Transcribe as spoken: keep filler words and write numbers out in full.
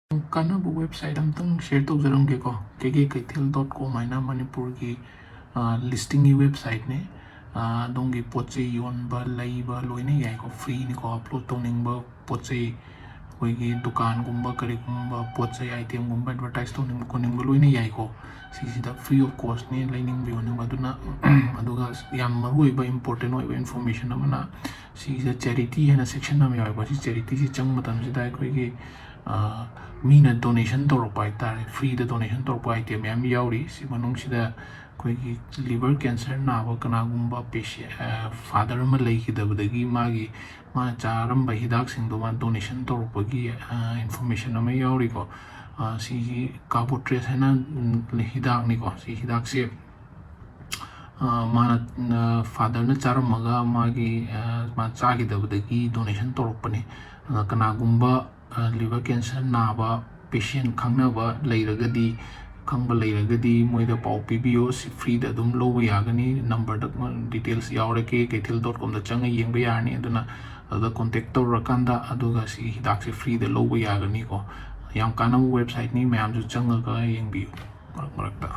ꯀꯥꯟꯅꯕ ꯋꯦꯕꯁꯥꯏꯠ ꯑꯝꯇꯪ ꯁꯤꯌꯔ ꯇꯧꯖꯔꯝꯒꯦꯀꯣ꯫ ꯀꯦ ꯀꯦ ꯀꯩꯊꯦꯜ ꯗꯣꯠ ꯀꯣꯝ ꯍꯥꯏꯅ ꯃꯅꯤꯄꯨꯔꯒꯤ ꯂꯤꯁꯇꯤꯡꯒꯤ ꯋꯦꯕꯁꯥꯏꯠꯅꯦ꯫ ꯑꯗꯣꯝꯒꯤ ꯄꯣꯠ ꯆꯩ ꯌꯣꯟꯕ ꯂꯩꯕ ꯂꯣꯏꯅ ꯌꯥꯏꯀꯣ, ꯐ꯭ꯔꯤꯅꯤꯀꯣ꯫ ꯑꯞꯂꯣꯗ ꯇꯧꯅꯤꯡꯕ ꯄꯣꯠ ꯆꯩ, ꯑꯩꯈꯣꯏꯒꯤ ꯗꯨꯀꯥꯟꯒꯨꯝꯕ ꯀꯔꯤꯒꯨꯝꯕ ꯄꯣꯠ ꯆꯩ ꯑꯥꯏꯇꯦꯝꯒꯨꯝꯕ ꯑꯦꯗꯚꯔꯇꯥꯏꯁ ꯇꯧꯅꯤꯡꯕ ꯈꯣꯠꯅꯤꯡꯕ ꯂꯣꯏꯅ ꯌꯥꯏꯀꯣ꯫ ꯁꯤꯁꯤꯗ ꯐ꯭ꯔꯤ ꯑꯣꯐ ꯀꯣꯁꯅꯤ ꯂꯩꯅꯤꯡꯕ ꯌꯣꯟꯅꯤꯡꯕ꯫ ꯑꯗꯨꯅ ꯑꯗꯨꯒ ꯌꯥꯝ ꯃꯔꯨ ꯑꯣꯏꯕ ꯏꯝꯄꯣꯔꯇꯦꯟ ꯑꯣꯏꯕ ꯏꯟꯐꯣꯔꯃꯦꯁꯟ ꯑꯃꯅ, ꯁꯤꯁꯤꯗ ꯆꯦꯔꯤꯇꯤ ꯍꯥꯏꯅ ꯁꯦꯛꯁꯟ ꯑꯃ ꯌꯥꯎꯋꯦꯀꯣ꯫ ꯁꯤ ꯆꯦꯔꯤꯇꯤꯁꯤ ꯆꯪꯕ ꯃꯇꯝꯁꯤꯗ ꯑꯩꯈꯣꯏꯒꯤ ꯃꯤꯅ ꯗꯣꯅꯦꯁꯟ ꯇꯧꯔꯛꯄ ꯍꯥꯏꯇꯥꯔꯦ, ꯐ꯭ꯔꯤꯗ ꯗꯣꯅꯦꯁꯟ ꯇꯧꯔꯛꯄ ꯑꯥꯏꯇꯦꯝ ꯃꯌꯥꯝ ꯌꯥꯎꯔꯤ꯫ ꯁꯤ ꯃꯅꯨꯡꯁꯤꯗ ꯑꯩꯈꯣꯏꯒꯤ ꯂꯤꯚꯔ ꯀꯦꯟꯁꯔ ꯅꯥꯕ ꯀꯅꯥꯒꯨꯝꯕ ꯄꯦꯁꯦꯟ, ꯐꯥꯗꯔ ꯑꯃ ꯂꯩꯈꯤꯗꯕꯗꯒꯤ ꯃꯥꯒꯤ ꯃꯥꯅ ꯆꯥꯔꯝꯕ ꯍꯤꯗꯥꯛꯁꯤꯡꯗꯣ ꯃꯥꯅ ꯗꯣꯅꯦꯁꯟ ꯇꯧꯔꯛꯄꯒꯤ ꯏꯟꯐꯣꯔꯃꯦꯁꯟ ꯑꯃ ꯌꯥꯎꯔꯤꯀꯣ꯫ ꯁꯤꯒꯤ ꯀꯥꯕꯣꯇ꯭ꯔꯦꯁ ꯍꯥꯏꯅ ꯍꯤꯗꯥꯛꯅꯤꯀꯣ꯫ ꯁꯤ ꯍꯤꯗꯥꯛꯁꯦ ꯃꯥꯅ, ꯐꯥꯗꯔꯅ ꯆꯥꯔꯝꯃꯒ ꯃꯥꯒꯤ, ꯃꯥ ꯆꯥꯈꯤꯗꯕꯗꯒꯤ ꯗꯣꯅꯦꯁꯟ ꯇꯧꯔꯛꯄꯅꯤ꯫ ꯑꯗ ꯀꯅꯥꯒꯨꯝꯕ ꯂꯤꯚꯔ ꯀꯦꯟꯁꯔ ꯅꯥꯕ ꯄꯦꯁꯦꯟ ꯈꯪꯅꯕ ꯂꯩꯔꯒꯗꯤ, ꯈꯪꯕ ꯂꯩꯔꯒꯗꯤ ꯃꯣꯏꯗ ꯄꯥꯎ ꯄꯤꯕꯤꯌꯣ꯫ ꯁꯤ ꯐ꯭ꯔꯤꯗ ꯑꯗꯨꯝ ꯂꯧꯕ ꯌꯥꯒꯅꯤ꯫ ꯅꯝꯕꯔꯗ ꯗꯤꯇꯦꯜꯁ ꯌꯥꯎꯔꯦ, ꯀꯦ ꯀꯩꯊꯦꯜ ꯗꯣꯠ ꯀꯣꯝꯗ ꯆꯪꯉ ꯌꯦꯡꯕ ꯌꯥꯔꯅꯤ꯫ ꯑꯗꯨꯅ ꯑꯗꯨꯗ ꯀꯣꯟꯇꯦꯛ ꯇꯧꯔꯀꯥꯟꯗ ꯑꯗꯨꯒ ꯁꯤꯒꯤ ꯍꯤꯗꯥꯛꯁꯦ ꯐ꯭ꯔꯤꯗ ꯂꯧꯕ ꯌꯥꯒꯅꯤꯀꯣ꯫ ꯌꯥꯝ ꯀꯥꯟꯅꯕ ꯋꯦꯕꯁꯥꯏꯠꯅꯤ, ꯃꯌꯥꯝꯁꯨ ꯆꯪꯉꯒ ꯌꯦꯡꯕꯤꯌꯨ ꯃꯔꯛ ꯃꯔꯛꯇ꯫